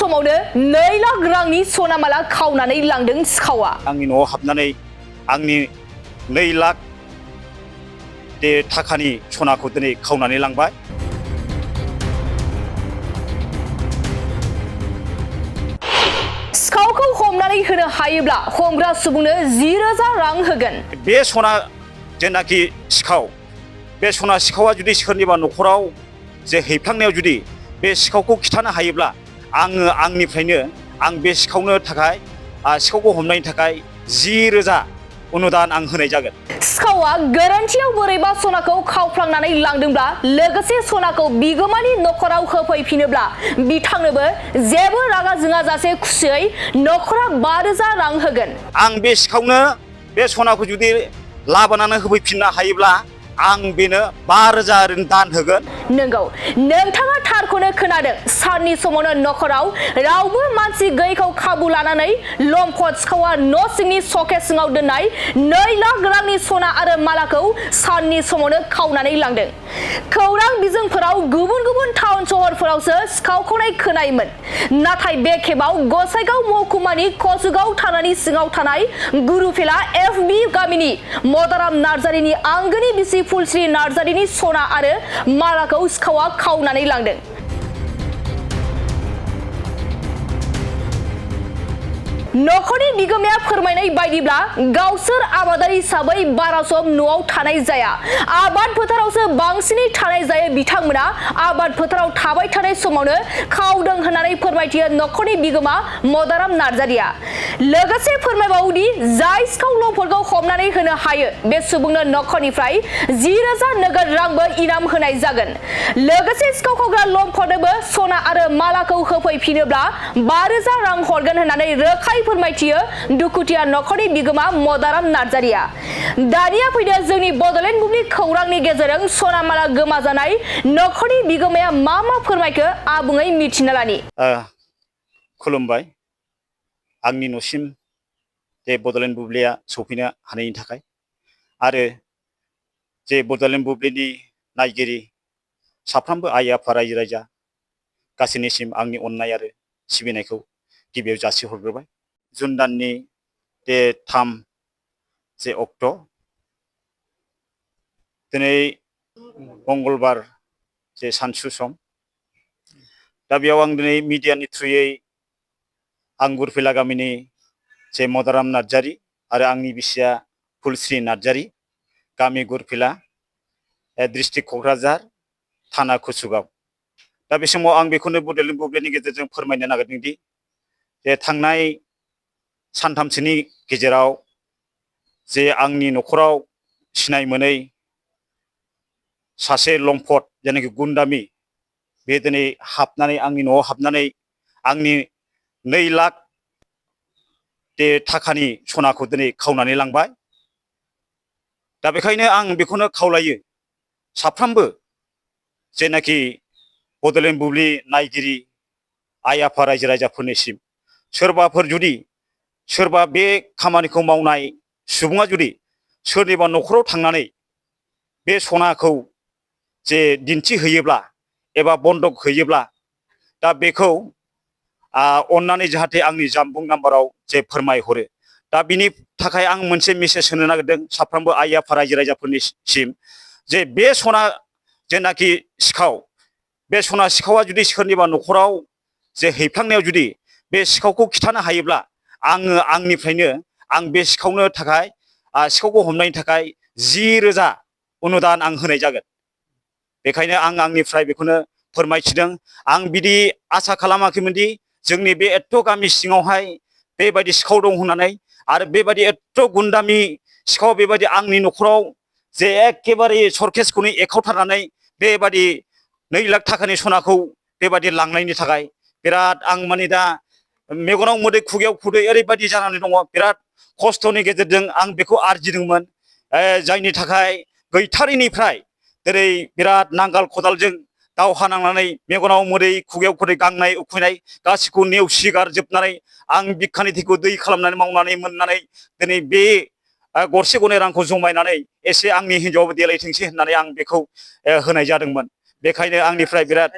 समावनो 2 लाख रांनि सनामाला खावनानै लांदों सिखावा। आंनि न'आव हाबनानै आंनि 2 लाख थाखानि सनाखौ दिनै खावनानै लांबाय। सिखावखौ हमनानै होनो हायोब्ला हमग्रा सुबुंनो 10,000 रां होगोन। बे सना जेनाखि सिखाव, बे सना सिखावा जुदि सोरनिबा न'खराव जे हैफ्लांनायाव जुदि बे सिखावखौ खिथानो हायोब्ला आङो आंनिफ्रायनो आं बे सिखावनो थाखाय सिखावखौ हमनायनि थाखाय 10,000 अनुदान आं होनाय जागोन। सिखावा गोरोन्थियाव बोरैबा सनाखौ खावफ्लांनानै लांदोंब्ला लोगोसे सनाखौ बिगोमानि नख'राव होफैफिनोब्ला बिथांनोबो जेबो रागा जोङा जासे खुसियै नख'रा 5,000 रां होगोन। आं बे सिखावनो बे सनाखौ जुदि लाबोनानै होफैफिननो हायोब्ला आं बेनो 5,000 दान होगोन। नंगौ, नोंथाङा थारखौनो खोनादों। साननि समावनो नख'राव रावबो मानसि गैयैखौ खाबु लानानै लम्पट सिखावा न' सिंनि सकेस सिङाव दोननाय 2 लाख रांनि सना आरो मालाखौ साननि समावनो खावनानै लांदों। खौरां बिजोंफोराव गुबुन गुबुन टाउन सहरफोरावसो सिखावखौनाय खोनायोमोन, नाथाय बे खेबाव गसाइगाव महकुमानि कसुगाव थानानि सिङाव थानाय गुरुफेला FB गामिनि मदाराम नार्जारिनि आंगोनि बिसि फुलस्रि नार्जारिनि सना आरो मालाखौ सिखावा खावनानै लांदों। नखरनि बिगोमाया फोरमायनाय बायदिब्ला गावसोर आबादारि हिसाबै बारा सम न'आव थानाय जाया, आबाद फोथारावसो बांसिनै थानाय जायो। बिथांमोना आबाद फोथाराव थाबाय थानाय समावनो खावदों होननानै फोरमायथियो नखरनि बिगोमा मदाराम नार्जारिया। लोगोसे फोरमायबावोदि जाय सिखाव लम्पटखौ हमनानै होनो हायो बे सुबुंनो नखरनिफ्राय 10,000 नोगोद रांबो इनाम होनाय जागोन। लोगोसे सिखाव खावग्रा लम्पटनोबो सना आरो मालाखौ होफैफिनोब्ला 5,000 रां हरगोन होननानै रोखायै फोरमायथियो दुखुथिया नखरनि बिगोमा मदाराम नार्जारिया। दानिया फैदो जोंनि बड'लेण्ड बुब्लि खौरांनि गेजेरजों सनामाला गोमाजानाय नखरनि बिगोमाया मा मा फोरमायखो आबुङै मिथिना लानि। खुलुमबाय आंनि न'सिम जे बड'लेण्ड बुब्लिया सफैनो हानायनि थाखाय, आरो जे बड'लेण्ड बुब्लिनि नायगिरि साफ्रोमबो आइ आफा रायजो राजा गासैनिसिम आंनि अननाय आरो सिबिनायखौ गिबियाव जासिहरग्रोबाय। जुन दाननि 3 अक्ट' दिनै मंगलबार जे सानसु सम, दा बेयाव आं दिनै मिडियानि थ्रुयै आं गुरफिला गामिनि जे मदाराम नार्जारि आरो आंनि बिसिया फुलस्रि नार्जारि, गामि गुरफिला, डिस्ट्रिक्ट क'क्राझार, थाना कसुगाव। दा बे समाव आं बेखौनो बड'लेण्ड बुब्लिनि गेजेरजों फोरमायनो नागिरदोंदि जे थांनाय सानथामसोनि गेजेराव जे आंनि न'खराव सिनाय मोनै सासे लम्पट जेनाखि गुन्दामि, बे दिनै हाबनानै आंनि न'आव हाबनानै आंनि 2 लाख थाखानि सनाखौ दिनै खावनानै लांबाय। दा बेखायनो आं बेखौनो खावलायो साफ्रोमबो जेनाखि बड'लेण्ड बुब्लि नायगिरि आइ आफा रायजो राजाफोरनिसिम, सोरबाफोर जुदि सोरबा बे खामानिखौ मावनाय सुबुङा जुदि सोरनिबा न'खराव थांनानै बे सनाखौ जे दिन्थिहैयोब्ला एबा बन्दक होयोब्ला, दा बेखौ अननानै जाहाथे आंनि जानबुं नाम्बाराव जे फोरमायहरो। दा बिनि थाखाय आं मोनसे मेसेज होनो नागिरदों साफ्रोमबो आइ आफा रायजो राजाफोरनिसिम, जे बे सना जेनाखि सिखाव, बे सना सिखावा जुदि सोरनिबा न'खराव जे हैफ्लांनायाव जुदि बे सिखावखौ खिथानो हायोब्ला आङो आंनिफ्रायनो आं बे सिखावनो थाखाय सिखावखौ हमनायनि थाखाय 10,000 अनुदान आं होनाय जागोन। बेखायनो आं आंनिफ्राय बेखौनो फोरमायथिदों। आं बिदि आसा खालामाखैमोनदि जोंनि बे एथ' गामि सिङावहाय बेबायदि सिखाव दं होननानै, आरो बेबायदि एथ' गुन्दामि सिखाव बेबायदि आंनि न'खराव जे एखेबारे सर्केसखौनो एखावथारनानै बेबायदि 2 लाख थाखानि सनाखौ बेबायदि लांनायनि थाखाय बिराद आं माने दा मेगनाव मोदै खुगायाव खुदै ओरैबायदि जानानै दङ। बिराद खस्थ'नि गेजेरजों आं बेखौ आरजिदोंमोन, जायनि थाखाय गैथारैनिफ्राय दिनै बिराद नांगाल खदालजों दावहा नांनानै मेगनाव मोदै खुगायाव खुदै गांनाय उखैनाय गासिखौ नेवसिगारजोबनानै आं बिखानि थैखौ दै खालामनानै मावनानै मोननानै दिनै बे गरसे गरनै रांखौ जमायनानै एसे आंनि हिनजावाबो देलायथोंसै होननानै आं बेखौ होनाय जादोंमोन। बेखायनो आंनिफ्राय बिराद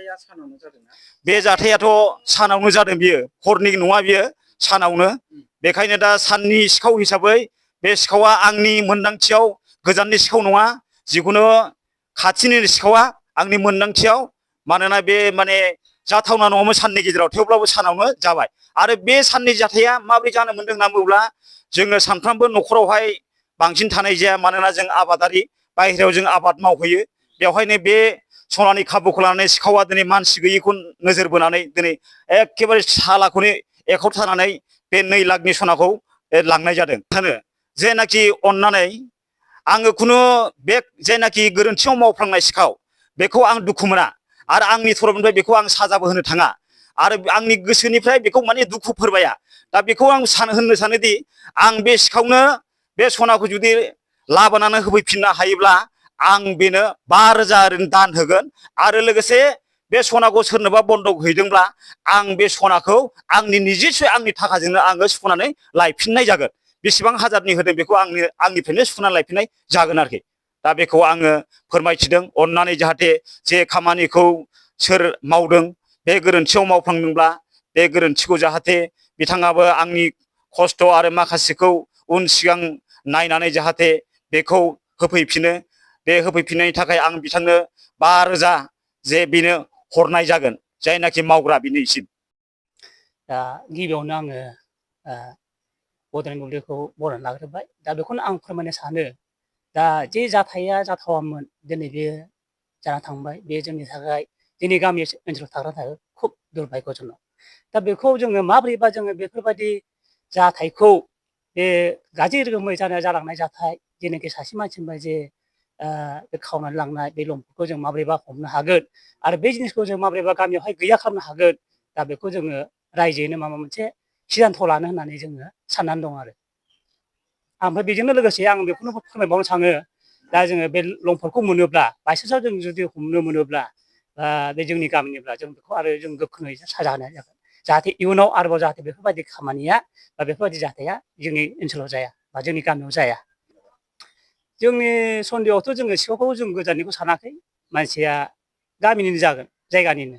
बे जाथायाथ' सानावनो जादों बियो हरनि नङा बियो सानावनो बेखायनो दा साननि सिखाव हिसाबै बे सिखावा आंनि मोनदांथियाव गोजाननि सिखाव नङा जिखुनु खाथिनि सिखावा आंनि मोनदांथियाव मानोना बे माने जाथावना नङामोन साननि गेजेराव थेवब्लाबो सानावनो जाबाय आरो बे साननि जाथाया माबोरै जानो मोन्दों होनना बुङोब्ला जोङो सानफ्रामबो न'खरावहाय बांसिन थानाय जाया मानोना जों आबादारि बाहेरायाव जों आबाद मावहैयो बेवहायनो बे सनानि खाबुखौ लानानै सिखावा दिनै मानसि गैयिखौ नोजोर बोनानै दिनै एखेबारे सालाखौनो एखरथानानै बे 2 लाखनि सनाखौ लांनाय जादों जेनाखि अननानै आङो खुनु बे जेनाखि गोरोन्थियाव मावफ्लांनाय सिखाव बेखौ आं दुखु मोना आरो आंनि तरफनिफ्राय बेखौ आं साजाबो होनो थाङा आरो आंनि गोसोनिफ्राय बेखौ माने दुखु फोरमाया दा बेखौ आं होननो सानोदि आं बे सिखावनो बे सनाखौ जुदि लाबोनानै होफैफिननो हायोब्ला आं बेनो 5,000 दान होगोन आरो लोगोसे बे सनाखौ सोरनोबा बन्दक हैदोंब्ला आं बे सनाखौ आंनि निजेसो आंनि थाखाजोंनो आङो सुख'नानै लायफिननाय जागोन बेसेबां हाजारनि होदों बेखौ आंनिफ्रायनो सुख'नानै लायफिननाय जागोन आरोखि दा बेखौ आङो फोरमायथिदों अननानै जाहाथे जे खामानिखौ सोर मावदों बे गोरोन्थियाव मावफ्लांदोंब्ला बे गोरोन्थिखौ जाहाथे बिथाङाबो आंनि खस्थ' आरो माखासेखौ उन सिगां नायनानै जाहाथे बेखौ होफैफिनो बे होफैफिननायनि थाखाय आं बिथांनो 5,000 जे बेनो हरनाय जागोन जायनाखि मावग्रा बिनिसिम दा गिबियावनो आङो बड'लेण्ड बुब्लिखौ बरायना लाग्रोबाय दा बेखौनो आं फोरमायनो सानो दा जे जाथाया जाथावामोन दिनै बे जाना थांबाय बे जोंनि थाखाय जोंनि गामि ओनसोलाव थाग्रा थाखाय खुब दुर्भाग्यजनक दा बेखौ जोङो माबोरैबा जोङो बेफोरबायदि जाथायखौ बे गाज्रि रोखोमै जालांनाय जाथाय जेनाखि सासे मानसिनिफ्राय जे बे खावनानै लांनाय बे लम्फखौ जों माबोरैबा हमनो हागोन आरो बे जिनिसखौ जों माबोरैबा गामियावहाय गैया खालामनो हागोन दा बेखौ जोङो रायजोयैनो माबा मोनसे सिदान्थ' लानो होननानै जोङो साननानै दं आरो ओमफ्राय बेजोंनो लोगोसे आं बेखौनो फोरमायबावनो सानो दा जोङो बे लम्फखौ मोनोब्ला बायसान्सआव जों जुदि हमनो मोनोब्ला बे जोंनि गामिनिब्ला जों बेखौ आरो जों गोख्रोङै साजा होनाय जागोन जाहाथे इयुनाव आरोबाव जाहाथे बेफोरबायदि खामानिया बा बेफोरबायदि जाथाया जोंनि ओनसोलाव जाया बा जोंनि गामियाव जाया जोंनि सन्देहआवथ' जोङो सिखावखौ जों गोजाननिखौ सानाखै मानसिया गामिनिनो जागोन जायगानिनो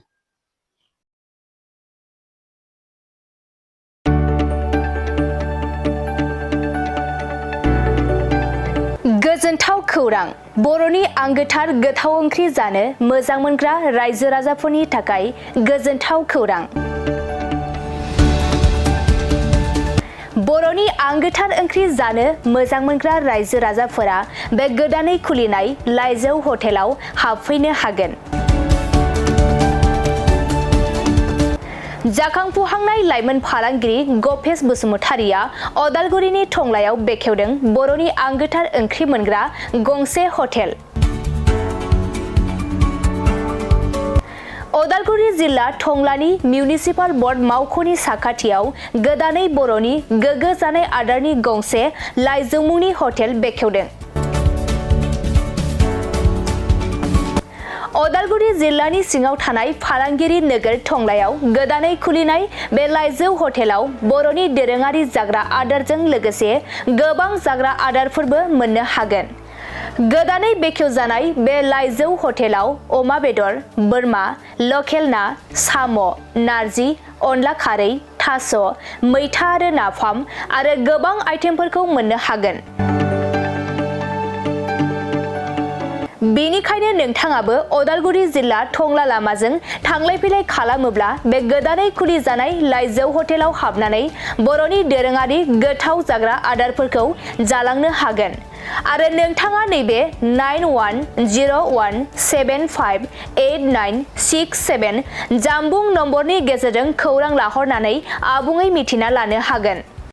गोजोनथाव खौरां बर'नि आंगोथार गोथाव ओंख्रि जानो मोजां मोनग्रा रायजो राजाफोरनि थाखाय गोजोनथाव खौरां बर'नि आंगोथार ओंख्रि जानो मोजां मोनग्रा रायजो राजाफोरा बे गोदानै खुलिनाय लाइजौ हटेलाव हाबफैनो हागोन जाखांफुहांनाय लाइमोन फालांगिरि गपेश बसुमतारिया अदालगुरिनि टंलायाव बेखेवदों बर'नि आंगोथार ओंख्रि मोनग्रा गंसे हटेल अदालगुरि जिल्ला टंलानि मिउनिसिपाल बर्ड मावख'नि साखाथियाव गोदानै बर'नि गोग्गो जानाय आदारनि गंसे लाइजौ मुंनि हटेल बेखेवदों अदालगुरि जिल्लानि सिङाव थानाय फालांगिरि नोगोर टंलायाव गोदानै खुलिनाय बे लाइजौ हटेलाव बर'नि दोरोङारि जाग्रा आदारजों लोगोसे गोबां जाग्रा आदारफोरबो मोननो हागोन गोदानै बेखेवजानाय बे लाइजौ हटेलाव अमा बेदर बोरमा लकेल ना साम' नारजि अनला खारै थास' मैथा आरो नाफाम आरो गोबां आइटेमफोरखौ मोननो हागोन बेनिखायनो नोंथाङाबो अदालगुरि जिल्ला टंला लामाजों थांलाय फैलाय खालामोब्ला बे गोदानै खुलिजानाय लाइजौ हटेलाव हाबनानै बर'नि दोरोङारि गोथाव जाग्रा आदारफोरखौ जालांनो हागोन आरो नोंथाङा नैबे 9101758967 जानबुं नम्बरनि गेजेरजों खौरां लाहरनानै आबुङै मिथिना लानो हागोन